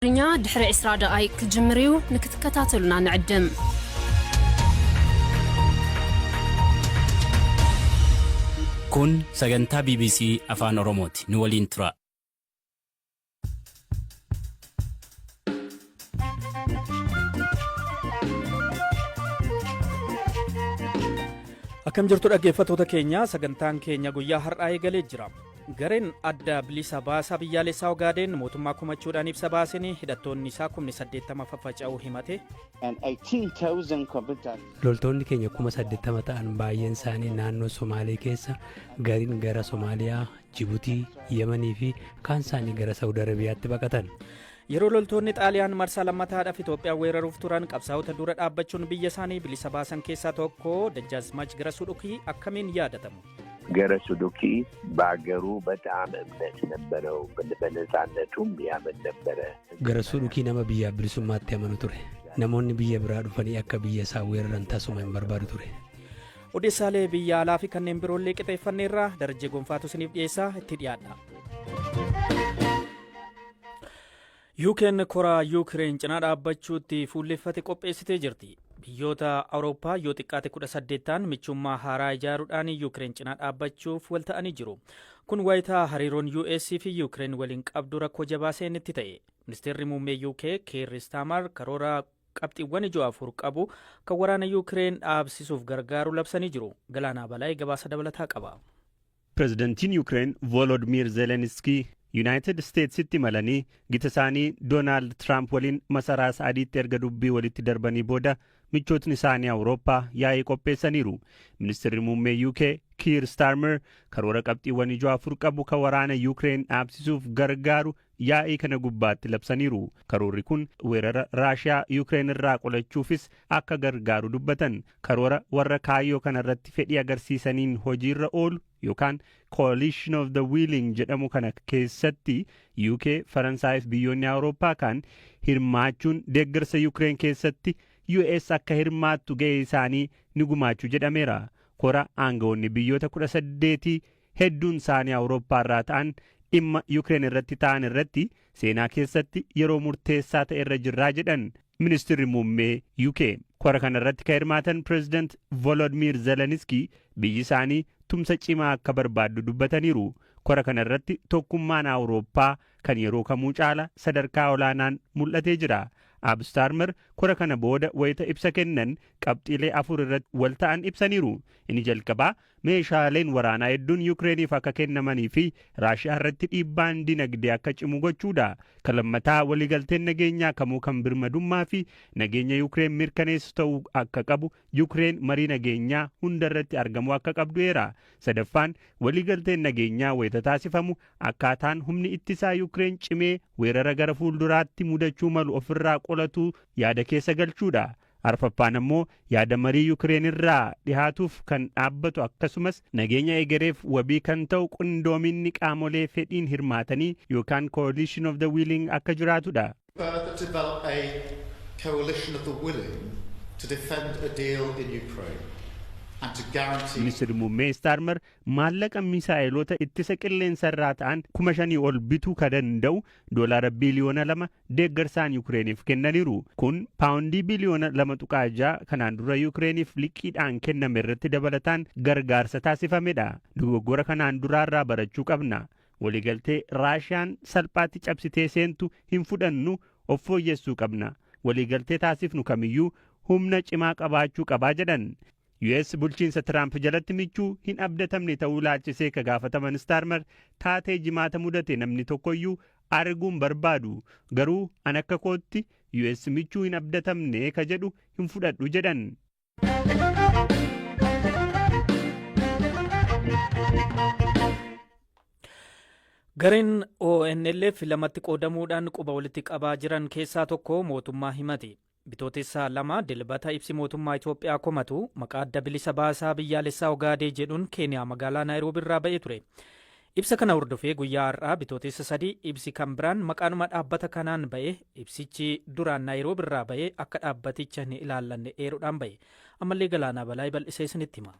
ትግርኛ ድሕሪ 20 ደቓይቅ ክጅምር እዩ፣ ንክትከታተሉና ንዕድም። Kun sagantaa BBC Afaan Oromooti. Nu waliin tura. Akkam jirtu dhaggeeffattoota keenya, sagantaan keenya guyyaa har'aa eegalee jira. Gareen Adda Bilisa Baasaa Biyyaalessaa Ogaadeen mootummaa komachuudhaan ibsa baasanii hidhattoonni isaa 80,000 faffaca'uu himate. And 18,000 combatants. Loltoonni keenya 80,000 ta'an baay'een isaanii naannoo Somaalee keessa, gariin gara Somaaliyaa, Jibuutii, Yemanii fi kaan isaanii gara Saawud Arabiyaatti baqatan. Yeroo loltoonni Xaaliyaan marsaa lammataadhaaf Itoophiyaa weeraruuf turan qabsaa'ota dura dhaabbachuun biyya isaanii bilisa baasan keessaa tokko Dajjaazmaach Garasuu Dhukii akkamiin yaadatamu? ገረሱ ዱኪ በሀገሩ በጣም እምነት ነበረው፣ በነፃነቱም ያምን ነበረ። Garasuu Dhukii nama biyyaaf bilisummaatti amanu ture. Namoonni biyya biraa dhufanii akka biyya isaa weeraran tasuma hin barbaadu ture. Odeessaalee biyya alaa fi kanneen biroollee qixeeffanneerraa Darajjee Gonfaatu isiniif dhiyeessaa, itti dhiyaadha. UK'n koraa Yuukireen cinaa dhaabbachuutti fuulleffate qopheessitee jirti. Biyyoota Awurooppaa yoo xiqqaate 18 ta'an michummaa haaraa ijaaruudhaan Yuukireen cinaa dhaabbachuuf wal ta'anii jiru. Kun wayitaa hariiroon US fi Yuukireen waliin qabdu rakkoo jabaa seenitti ta'e. Ministeerri muummee UK Keir Starmer karoora qabxiiwwan ijoo afur qabu kan waraana Yuukireen dhaabsisuuf gargaaru labsanii jiru. Galaanaa Balaayii gabaasa dabalataa qaba. Pireezidantiin Yuukireen Volodimiir Zelenskii Yuunaayitid Isteetsitti imalanii gita isaanii Doonaald Tiraamp waliin masaraa Sa'adiitti erga dubbii walitti darbanii booda michootni isaanii Awurooppaa yaa'ii qopheessaniiru. Ministeerri muummee UK Kiir Starmer karoora qabxiiwwan ijoo afur qabu kan waraana Yuukireen dhaabsisuuf gargaaru yaa'ii kana gubbaatti labsaniiru. Karoorri kun weerara Raashiyaa Yuukireen irraa qolachuufis akka gargaaru dubbatan. Karoora warra kaayyoo kanarratti fedhii agarsiisaniin hojiirra oolu yookaan Coalition of the Willing jedhamu kana keessatti UK, Faransaayif biyyoonni Awurooppaa kaan hirmaachuun deeggarsa Yuukireen keessatti US akka hirmaattu ga'ee isaanii ni gumaachuu jedhameera. Kora aangawoonni biyyoota 18 hedduun isaanii Awurooppaa irraa ta'an dhimma Yuukireen irratti ta'an irratti seenaa keessatti yeroo murteessaa ta'e irra jirraa jedhan ministirri muummee UK. Kora kana irratti kan hirmaatan Pireezidaant Volodimiir Zelenskii biyyi isaanii tumsa cimaa akka barbaaddu dubbataniiru. Kora kana irratti tokkummaan Awurooppaa kan yeroo kamuu caala sadarkaa olaanaan mul'atee jira. Aab Staarmer kora kana booda wayita ibsa kennan qabxiilee afur irratti wal ta'an ibsaniiru. Inni jalqabaa meeshaaleen waraanaa hedduun Yukireeniif akka kennamanii fi Raashiyaa irratti dhiibbaan dinagdee akka cimu gochuudha. Kan lammataa waliigalteen nageenyaa kamuu kan birmadummaa fi nageenya Yukireen mirkaneessu ta'uu akka qabu, Yukireen marii nageenyaa hunda irratti argamuu akka qabdu eera. Sadaffaan waliigalteen nageenyaa wayita taasifamu akkaataan humni ittisaa Yukireen cimee weerara gara fuulduraatti mudachuu malu ofirraa qolatu yaada keessa galchuudha. Arfaffaan ammoo yaada marii Yukireen irraa dhihaatuuf kan dhaabbatu, akkasumas nageenya egereef wabii kan ta'u qindoominni qaamolee fedhiin hirmaatanii yookaan coalition of the willing akka jiraatudha. Further develop a coalition of the willing to defend a deal in Ukraine and to guarantee Ministeerri muummee Staarmer maallaqa misaa'eloota ittisa qilleensa irraa ta'an 5,000 ol bituu ka danda'u doolaara biliyoona 2 deeggarsaan Yukireeniif kennaniiru. Kun paawundii biliyoona 2.6 kanaan dura Yukireeniif liqiidhaan kenname irratti dabalataan gargaarsa taasifamedha. Dogoggora kanaan duraarraa barachuu qabna. Waliigaltee Raashiyaan salphaatti cabsitee seentu hin fudhannu, of fooyyessuu qabna. Waliigaltee taasifnu kamiyyuu humna cimaa qabaachuu qabaa jedhan. US bulchiinsa Tiraamp jalatti michuu hin abdatamne ta'uu laalchisee ka gaafataman Staarmer, taatee Jimaata mudate namni tokkoyyuu arguun barbaadu, garuu an akka kootti US michuu hin abdatamne ka jedhu hin fudhadhu jedhan. Gareen ONLF lamatti qoodamuudhaan quba walitti qabaa jiran keessaa tokko mootummaa himate. Bitootessa 2, Dilbata, ibsi mootummaa Itoophiyaa komatu maqaa Adda Bilisa Baasaa Biyyaalessaa Ogaadee jedhuun Keeniyaa magaalaa Naayiroobii irraa ba'ee ture. Ibsa kana hordofee guyyaa har'aa Bitootessa 3 ibsi kan biraan maqaanuma dhaabbata kanaan ba'e, ibsichi duraan Naayiroobii irraa ba'e akka dhaabbaticha hin ilaallanne eeruudhaan ba'e. Ammallee Galaanaa Balaayii bal'isee isinitti hima.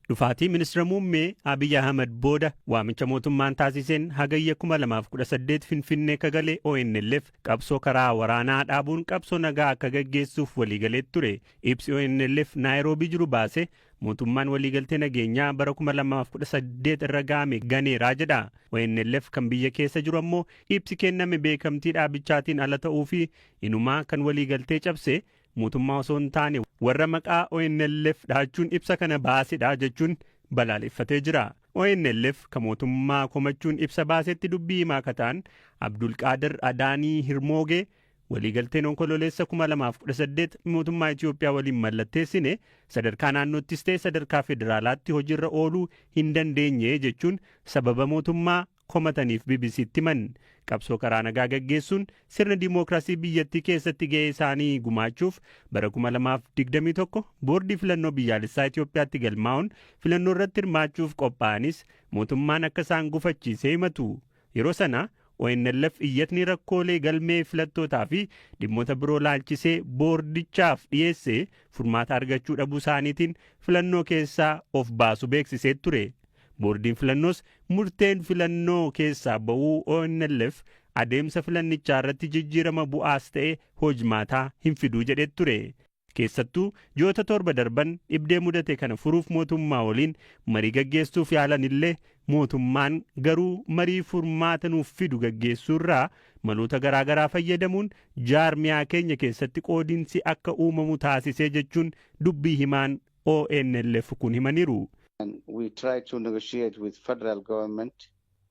Dhufaatii ministeera muummee Abiy Ahmed booda waamicha mootummaan taasiseen Hagayya 2018 Finfinnee kagalee ONLF qabsoo karaa waraanaa dhaabuun qabsoo nagaa akka gaggeessuuf waliigalee ture. Ibsi ONLF Naayiroobii jiru baase mootummaan waliigaltee nageenyaa bara 2018 irra ga'ame ganeeraa jedha. ONLF kan biyya keessa jiru ammoo ibsi kenname beekamtii dhaabichaatiin ala ta'uu fi inumaa kan waliigaltee cabse mootummaa osoo hin taane warra maqaa ONLF dhahachuun ibsa kana baasedha jechuun balaaleffatee jira. ONLF kan mootummaa komachuun ibsa baasetti dubbii himaa akka ta'an Abdulqaadir Adaanii Hirmoogee, waliigalteen Onkololeessa 2018 mootummaa Itoophiyaa waliin mallatteessine sadarkaa naannoottis ta'e sadarkaa federaalaatti hojiirra ooluu hin dandeenye jechuun sababa mootummaa komataniif BBCtti himan. Qabsoo karaa nagaa gaggeessuun sirna dimookiraasii biyyattii keessatti ga'ee isaanii gumaachuuf bara 2021 boordii filannoo biyyaalessaa Itoophiyaatti galmaa'uun filannoo irratti hirmaachuuf qophaa'anis mootummaan akka isaan gufachiisee himatu. Yeroo sana ONLF iyyatni rakkoolee galmee filattootaa fi dhimmoota biroo laalchisee boordichaaf dhiyeesse furmaata argachuu dhabuu isaaniitiin filannoo keessaa of baasu beeksisee ture. Boordiin filannoos murteen filannoo keessaa ba'uu ONLF adeemsa filannichaa irratti jijjiirama bu'aas ta'e hojmaataa hin fiduu jedhee ture. Keessattuu ji'oota 7 darban dhibdee mudate kana furuuf mootummaa waliin marii gaggeessuuf yaalan illee, mootummaan garuu marii furmaata nuuf fidu gaggeessuurraa maloota garaagaraa fayyadamuun jaarmiyaa keenya keessatti qoodinsi akka uumamu taasisee jechuun dubbii himaan ONLF kun himaniiru. And we try to negotiate with federal government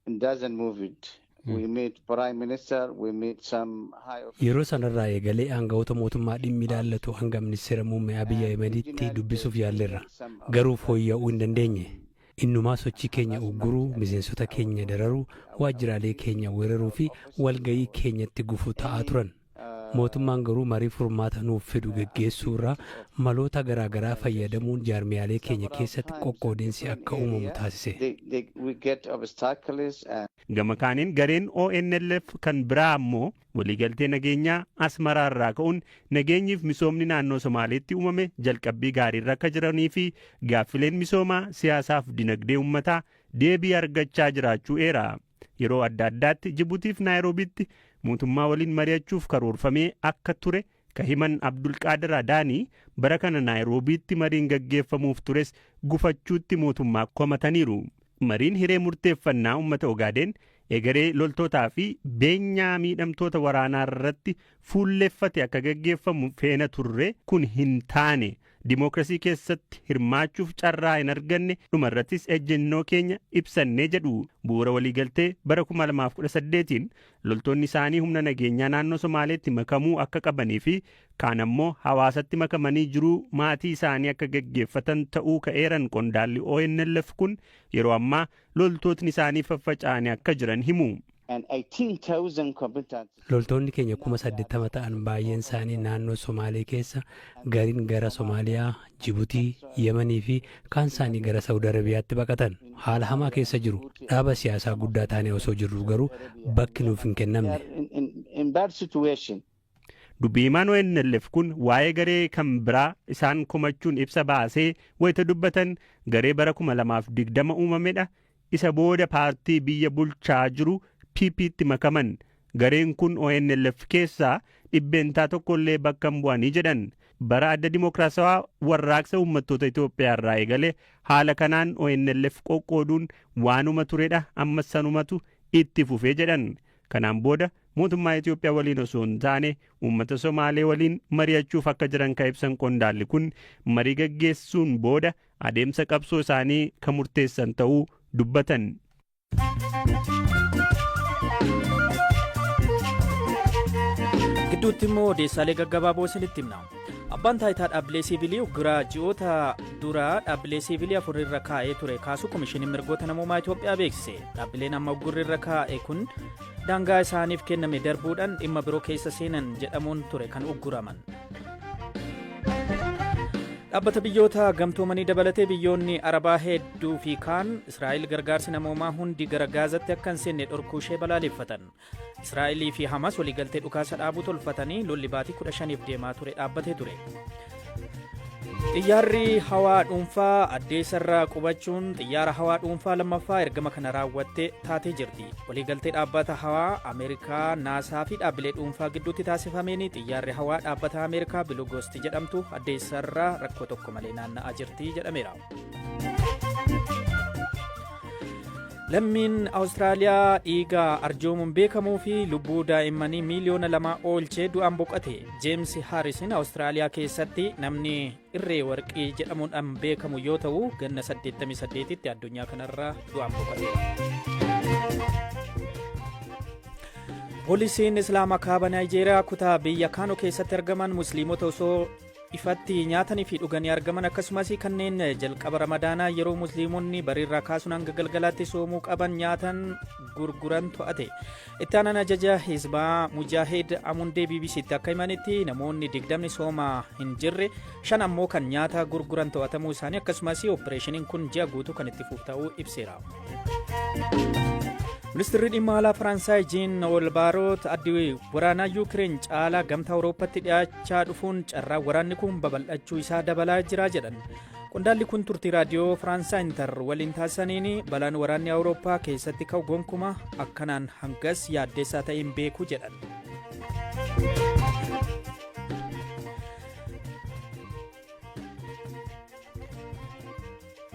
and doesn't move it. We meet prime minister, we meet some high Yeroo sanarraa eegalee aanga'oota mootummaa dhimmi ilaallatu hanga ministeera muummee Abiyyi Ahimaditti dubbisuuf yaalleerra. Garuu fooyya'uu hin dandeenye. Innumaa sochii keenya ugguruu, miseensota keenya dararuu, waajjiraalee keenya weeraruu fi walga'ii keenyatti gufuu ta'aa turan. Mootummaan garuu marii furmaata nuuf fidu geggeessuu irraa maloota garaagaraa fayyadamuun jaarmiyaalee keenya keessatti qoqqoodinsi akka uumamu taasise. We get obstacles and Gama kaaniin gareen ONLF kan biraa ammoo waliigaltee nageenyaa Asmaraa irraa ka'uun nageenyiif misoomni naannoo Somaaleetti uumame jalqabbii gaariirra akka jiranii fi gaaffileen misoomaa, siyaasaaf dinagdee uummataa deebii argachaa jiraachuu eera. Yeroo adda addaatti Jibutiif Naayiroobitti mootummaa waliin mari'achuuf karoorfamee akka ture ka himan Abdulqaadir Adaanii, bara kana Naayiroobiitti mariin gaggeeffamuuf tures gufachuutti mootummaa komataniiru. Mariin hiree murteeffannaa uummata Ogaadeen, egeree loltootaa fi beenyaa miidhamtoota waraanaa irratti fuulleffate akka gaggeeffamu feena turre, kun hin taane. Dimookiraasii keessatti hirmaachuuf carraa hin arganne, dhumarrattis ejjennoo keenya ibsannee jedhu. Bu'uura waliigaltee bara 2018n loltoonni isaanii humna nageenyaa naannoo Somaaleetti makamuu akka qabanii fi kaan ammoo hawaasatti makamanii jiruu maatii isaanii akka gaggeeffatan ta'uu ka'eeran qondaalli ONLF kun, yeroo ammaa loltootni isaanii faffaca'anii akka jiran himu. And 18,000 combatants. Loltoonni keenya 80,000 ta'an baay'een isaanii naannoo Somaalee keessa, gariin gara Somaaliyaa, Jibuutii, Yemanii fi kaan isaanii gara Saawud Arabiyaatti baqatan. Haala hamaa keessa jiru. Dhaaba siyaasaa guddaa taane osoo jirru garuu bakki nuuf hin They kennamne. are in bad situation. Dubbii himaan ONLF kun waa'ee garee kan biraa isaan komachuun ibsa baasee wayita dubbatan, garee bara 2020 uumamedha. Isa booda paartii biyya bulchaa jiru PPtti makaman. Gareen kun ONLF keessaa 1% illee bakka hin bu'anii jedhan. Bara Adda Dimookiraasawaa Warraaqsa Uummattoota Itoophiyaa irraa eegalee haala kanaan ONLF qoqqooduun waanuma turedha, ammas sanumatu itti fufee jedhan. Kanaan booda mootummaa Itoophiyaa waliin osoo hin taane uummata Somaalee waliin mari'achuuf akka jiran kan ibsan qondaalli kun, marii gaggeessuun booda adeemsa qabsoo isaanii kan murteessan ta'uu dubbatan. Gidduutti immoo odeessaalee gaggabaaboo isinitti himna. Abbaan taayitaa dhaabbilee siivilii ugguraa ji'oota duraa dhaabbilee siivilii afur irra kaa'ee ture kaasuu Komishinii Mirgoota Namoomaa Itoophiyaa beeksise. Dhaabbileen amma uggurri irra kaa'e kun daangaa isaaniif kenname darbuudhaan dhimma biroo keessa seenan jedhamuun ture kan ugguraman. Dhaabbata Biyyoota Gamtoomanii dabalatee biyyoonni Arabaa hedduu fi kaan Israa'el gargaarsi namoomaa hundi gara Gaazatti akka hin seenne dhorkuu ishee balaaleffatan. Israa'elii fi Hamas waliigaltee dhukaasa dhaabuu tolfatanii lolli baatii 15f deemaa ture dhaabbatee ture. Xiyyaarri hawaa dhuunfaa addeessarraa qubachuun xiyyaara hawaa dhuunfaa lammaffaa ergama kana raawwattee taatee jirti. Waliigaltee dhaabbata hawaa Ameerikaa, Naasaa fi dhaabbilee dhuunfaa gidduutti taasifameen xiyyaarri hawaa dhaabbata Ameerikaa Blue Ghost jedhamtu addeessarraa rakkoo tokko malee naanna'aa jirti jedhameera. Lammiin Awustiraaliyaa dhiiga arjoomuun beekamuu fi lubbuu daa'immanii miiliyoona 2 oolchee du'aan boqote. Jeems Haarisin Awustiraaliyaa keessatti namni irree warqii jedhamuudhaan beekamu yoo ta'u, ganna 88tti addunyaa kanarraa du'aan boqote. Poolisiin Islaamaa kaaba Naayijeeriyaa kutaa biyya Kaanoo keessatti argaman Musliimota osoo ifatti nyaatanii fi dhuganii argaman, akkasumas kanneen jalqaba Ramadaanaa yeroo Musliimonni bariirraa kaasuun hanga galgalaatti soomuu qaban nyaatan gurguran to'ate. Itti aanaan ajaja Hizbaa Mujaahid Amundee BBCtti akka himanitti, namoonni 20 sooma hin jirre, shan ammoo kan nyaata gurguran to'atamuu isaanii, akkasumas opereeshiniin kun ji'a guutuu kan itti fufu ta'uu ibseera. Ministeerri dhimma alaa Faransaay Jiin Noel Baarot addi waraanaa Yuukireen caalaa gamtaa Awurooppaatti dhiyaachaa dhufuun carraa waraanni kun babal'achuu isaa dabalaa jira jedhan. Qondaalli kun turtii raadiyoo Faransaay Intar waliin taasisaniin balaan waraanni Awurooppaa keessatti ka'u gonkumaa akkanaan hangas yaaddeessaa ta'e hin beeku jedhan.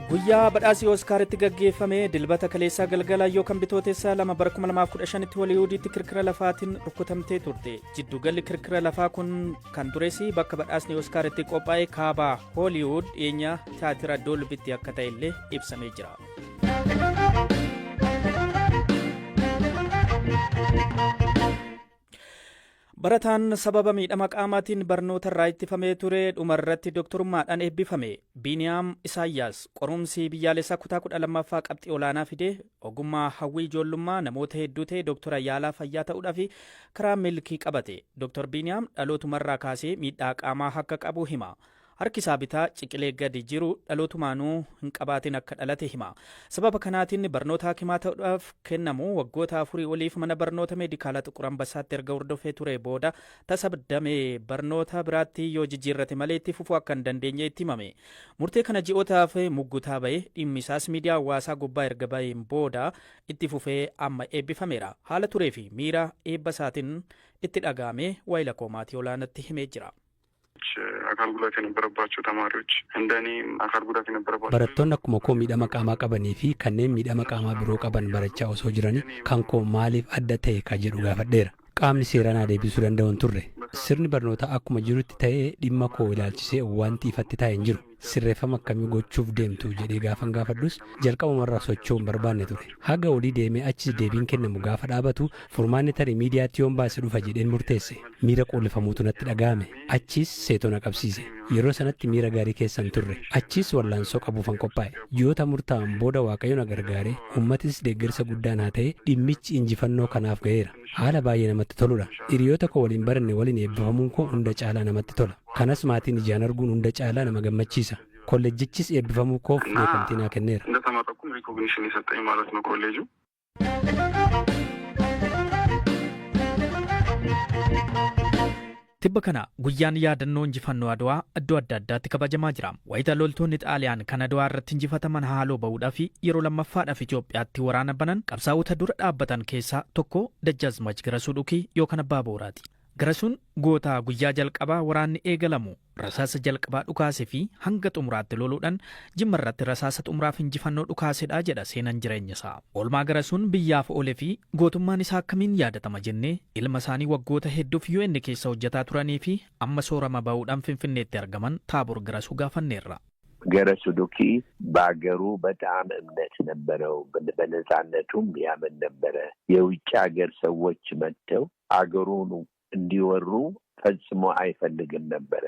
Guyyaa badhaasii Ooskaaritti gaggeeffame Dilbata kaleessaa galgala yookaan Bitootessa 2 bara 2015tti Holiwuuditti kirkira lafaatiin rukutamtee turte. Jidduugalli kirkira lafaa kun kan tures bakka badhaasni Ooskaaritti qophaa'e kaaba Holiwuud dhiyeenya tiyaatira Doolbitti akka ta'e illee ibsamee jira. Barataan sababa miidhama qaamaatiin barnoota irraa ittifamee ture dhumarratti dooktorummaadhaan eebbifame. Biiniyaam Isaayyaas qorumsi biyyaalessaa kutaa 12ffaa qabxii olaanaa fide, ogummaa hawwii ijoollummaa namoota hedduu ta'e dooktora yaalaa fayyaa ta'uudhaaf karaa milkii qabate. Dooktor Biiniyaam dhalootumarraa kaasee miidhaa qaamaa akka qabu hima. Harki isaa bitaa ciqilee gadi jiru dhalootumaanuu hin qabaatin akka dhalate hima. Sababa kanaatiin barnoota hakimaa ta'uudhaaf kennamu waggoota 4 oliif mana barnoota meedikaala Xuqur Ambassaatti erga hordofee ture booda, tasa damee barnoota biraatti yoo jijjiirrate malee itti fufuu akka hin dandeenye itti himame. Murtee kana ji'ootaaf muggutaa bahe, dhimmi isaas miidiyaa hawaasaa gubbaa erga baheen booda itti fufee amma eebbifameera. Haala turee fi miira eebba isaatiin itti dhaga'ame waayila koo maatii olaanatti himee jira. አካል ጉዳት የነበረባቸው ተማሪዎች እንደ እኔ አካል ጉዳት የነበረባቸው Barattoonni akkuma koo miidhama qaamaa qabanii fi kanneen miidhama qaamaa biroo qaban barachaa osoo jiranii kan koo maaliif adda ta'e ka jedhu gaafadheera. Qaamni seeraan deebisuu danda'u hin turre. Sirni barnootaa akkuma jirutti ta'ee dhimma koo ilaalchisee wanti ifatti taa'e hin jiru. Sirreeffama akkamii gochuuf deemtu jedhee gaafan gaafadhus jalqabumarraa socho'uu hin barbaanne ture. Haga olii deemee achis deebiin kennamu gaafa dhaabatu, furmaanni tarii miidiyaatti yoon baase dhufa jedheen murteesse. Miira qullifamuutu natti dhaga'ame. Achis seetona qabsiise. Yeroo sanatti miira gaarii keessa hin turre. Achis wallaansoo qabuufan qophaa'e. Ji'oota murtaa'an booda Waaqayyo na gargaare, uummatis deeggarsa guddaa naa ta'e, dhimmichi injifannoo kanaaf ga'eera. Haala baay'ee namatti toludha. Hiriyoota koo waliin baranne waliin eebbifamuun koo hunda caalaa namatti tola. Kanas maatiin ijaan arguun hunda caalaa nama gammachiisa. Kolleejjichis eebbifamuu koof beekamtii naa kenneera. እንደተመረኩም recognition የሰጠኝ ማለት ነው ኮሌጁ። Tibba kana guyyaan yaadannoo injifannoo Adwaa iddoo adda addaatti kabajamaa jira. Wayita loltoonni Xaaliyaan kan Adwaa irratti injifataman haaloo ba'uudhaaf yeroo lammaffaadhaaf Itoophiyaatti waraana banan, qabsaa'ota dura dhaabbatan keessaa tokko Dajjaazmach Garasuu Dhukii yookaan Abbaa Booraati. Garasuun goota guyyaa jalqabaa waraanni eegalamu rasaasa jalqabaa dhukaasee fi hanga xumuraatti loluudhaan Jimma irratti rasaasa xumuraaf injifannoo dhukaasedha jedha seenan jireenya isaa. Oolmaa Garasuun biyyaaf oolee fi gootummaan isaa akkamiin yaadatama jennee ilma isaanii waggoota hedduuf UN keessa hojjetaa turanii fi amma soorama ba'uudhaan Finfinneetti argaman Taabor Garasuu gaafanneerra. ገረሱ ዱኪ በሀገሩ በጣም እምነት ነበረው። በነጻነቱም ያምን ነበረ። የውጭ ሀገር ሰዎች መጥተው አገሩን እንዲወሩ ፈጽሞ አይፈልግም ነበረ።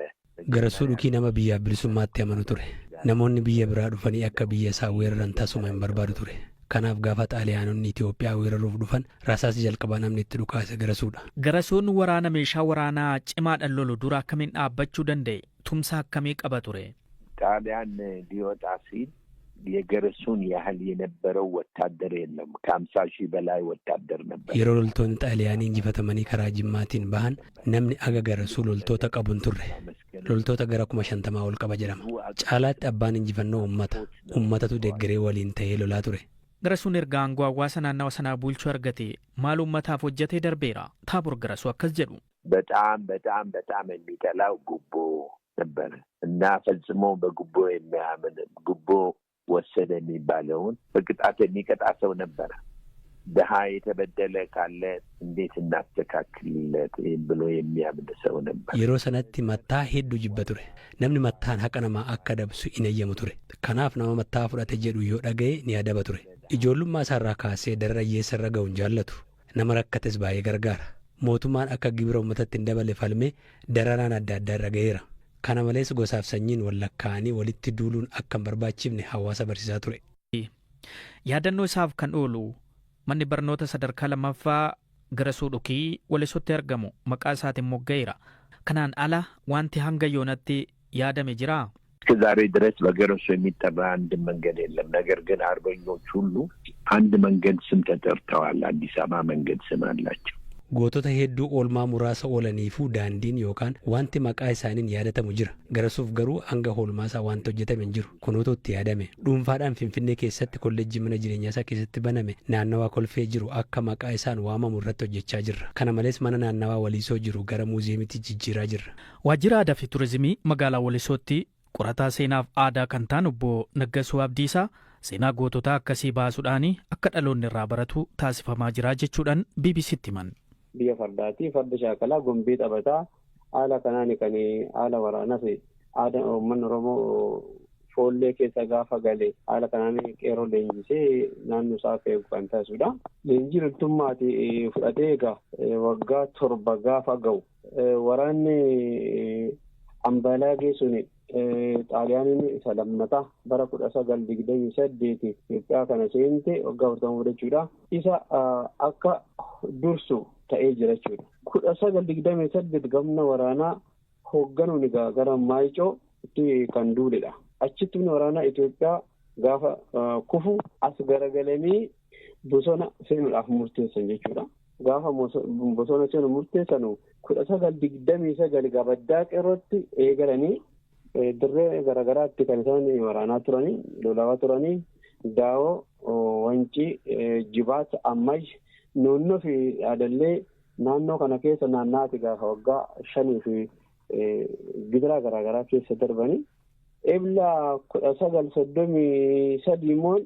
Garasuu Dhukii nama biyyaaf bilisummaatti amanu ture. Namoonni biyya biraa dhufanii akka biyya isaa weeraran tasuma hin barbaadu ture. Kanaaf gaafa Xaaliyaanonni Itoophiyaa weeraruuf dhufan rasaasa jalqabaa namni itti dhukaase Garasuudha. Garasuun waraana meeshaa waraanaa cimaadhaan lolu dura akkamiin dhaabbachuu danda'e? Tumsa akkamii qaba ture? ጣሊያን ሊወጣ ሲል የገረሱን ያህል የነበረው ወታደር የለም። ከ50,000 በላይ ወታደር ነበር። Yeroo loltoonni Xaaliyaanii injifatamanii karaa Jimmaatiin bahan namni aga Garasuu loltoota qabu hin turre. Loltoota gara 50,000 ol qaba jedhama. Caalaatti abbaan injifannoo uummata. Uummatatu deeggaree waliin ta'ee lolaa ture. Garasuun erga aangoo hawaasa naannawa sanaa bulchuu argate maal uummataaf hojjetee darbeera? Taabor Garasuu akkas jedhu. በጣም በጣም በጣም የሚጠላው ጉቦ ነበረ እና ፈጽሞ በጉቦ የሚያምን ጉቦ ወሰደ የሚባለውን በቅጣት የሚቀጣ ሰው ነበረ። ድሀ የተበደለ ካለ እንዴት እናስተካክልለት ብሎ የሚያምን ሰው ነበር። Yeroo sanatti mattaa hedduu jibba ture. Namni mattaan haqa namaa akka dabsu hin eeyyamu ture. Kanaaf nama mattaa fudhate jedhu yoo dhaga'e ni adaba ture. Ijoollummaa isaarraa kaasee darara hiyyeessarra ga'u hin jaallatu. Nama rakkates baay'ee gargaara. Mootummaan akka gibira uummatatti hin dabale falmee dararaan adda addaa irra ga'eera. Kana malees gosaaf sanyiin wal lakkaa'anii walitti duuluun akka hin barbaachifne hawaasa barsiisaa ture. Yaadannoo isaaf kan oolu manni barnoota sadarkaa lammaffaa Garasuu Dhukii Walisootti argamu maqaa isaatiin mogga'eera. Kanaan ala wanti hanga yoonatti yaadame jiraa? እስከ ዛሬ ድረስ በገረሱ የሚጠራ አንድ መንገድ የለም። ነገር ግን አርበኞች ሁሉ አንድ መንገድ ስም ተጠርተዋል። አዲስ አበባ መንገድ ስም አላቸው። Gootota hedduu oolmaa muraasa oolaniifuu daandiin yookaan wanti maqaa isaaniin yaadatamu jira. Garasuuf garuu hanga oolmaasaa wanti hojjetame hin jiru. Kunuutu itti yaadame. Dhuunfaadhaan Finfinnee keessatti kolleejjii mana jireenyaa isaa keessatti baname naannawaa Kolfee jiru akka maqaa isaan waamamu irratti hojjechaa jirra. Kana malees mana naannawaa Waliisoo jiru gara muuziyeemitti jijjiiraa jirra. Waajjira aadaa fi turizimii magaalaa Walisootti qorataa seenaaf aadaa kan ta'an obbo Naggasuu Abdiisaa seenaa goototaa akkasii baasuudhaan akka dhaloonni irraa baratu taasifamaa jira jechuudhaan BBCtti himan. Biyya fardaati. Farda shaakalaa, gombee taphataa, haala kanaan kan haala waraanaas aadaa uummanni Oromoo foollee keessa gaafa gale haala kanaan qeerroo leenjisee naannoo isaa akka eegu kan taasisudha. Leenjii loltummaati fudhatee egaa waggaa 7 gaafa ga'u waraanni Ambalaagee sun, Xaaliyaaniin isa lammataa bara 1928 Itoophiyaa kana seente, waggaa 40 fudhachuudha. Isa akka dursu ta'ee jira jechuudha. 1928 gamna waraanaa hoogganuun egaa gara Maayicoo itti kan duuledha. Achitti humni waraanaa Itoophiyaa gaafa kufu as garagalanii bosona seenuudhaaf murteessan jechuudha. Gaafa bosona seenu murteessanu 1929 gabaddaa qeerrootti eegalanii dirree garaagaraatti kan isaan waraanaa turanii, lolawaa turanii, Daawoo, Wancii, Jibaat, Ammayy, Noonnoo fi Adallee naannoo kana keessa naannaati gaafa waggaa 5 fi gidiraa garaagaraa keessa darbanii. Ebla 1933 immoo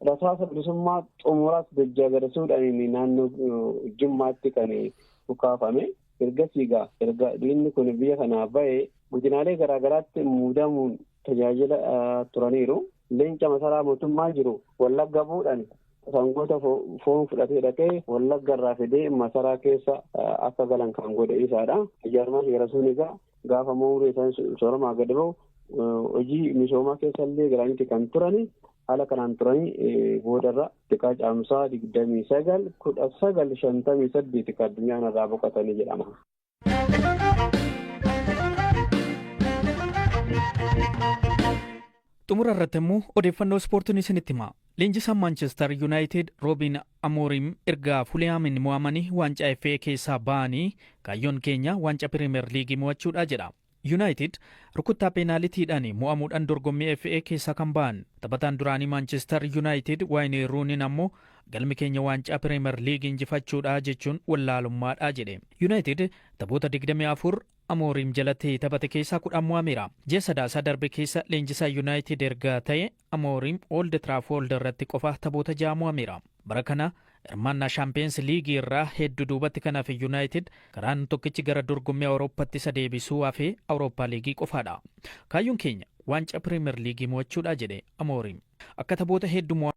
rasaasa bilisummaa xumuraas dajjaa garasuudhaan naannoo Jimmaatti kan dhukaafame. Ergasii egaa erga diinni kun biyya kanaa ba'e godinaalee garaagaraatti muudamuun tajaajila turaniiru. Leenca masaraa mootummaa jiru Wallagga buudhaan sangoota foon fudhatee dhaqee Wallagga irraa fidee masaraa keessa akka galan kan godhe isaadha. Ijaarmaan Garasuun egaa gaafa umurii isaan sooramaa gadi ba'u hojii misoomaa keessa illee galaniiti kan turani. Haala kanaan turanii boodarra xiqqaa Caamsaa 29, 1958 kan addunyaan irraa boqotanii jedhama. Xumura irratti immoo odeeffannoo ispoortiin isinitti hima. Leenjisaan Maanchestar Yuunaayitid Roobiin Amooriim erga Fulihaamiin mo'amanii waancaa FA keessaa ba'anii kaayyoon keenya waancaa Pirimeer Liigii mo'achuudha jedha. Yuunaayitid rukuttaa peenaalitiidhaan mo'amuudhaan dorgommii FA keessaa kan ba'an. Taphataan duraanii Maanchestar Yuunaayitid Waayne Ruuniin ammoo galmi keenya waancaa Pirimeer Liigii injifachuudha jechuun wallaalummaadha jedhe. Yuunaayitid taphoota 24 Amooriim jalatti taphate keessaa 10 mo'ameera. Ji'a Sadaasaa darbe keessa leenjisaa Yuunaayitid erga ta'e Amooriim Old Trafford irratti qofa taphoota ja'a mo'ameera. Bara kana hirmaannaa Shaampiyoons Liigii irraa hedduu duubatti kan hafe Yuunaayitid karaan tokkichi gara dorgommii Awurooppaatti isa deebisuu hafe Awurooppaa Liigii qofaadha. Kaayyoon keenya waancaa Pirimeer Liigii mo'achuudha jedhe Amooriim. Akka taphoota hedduu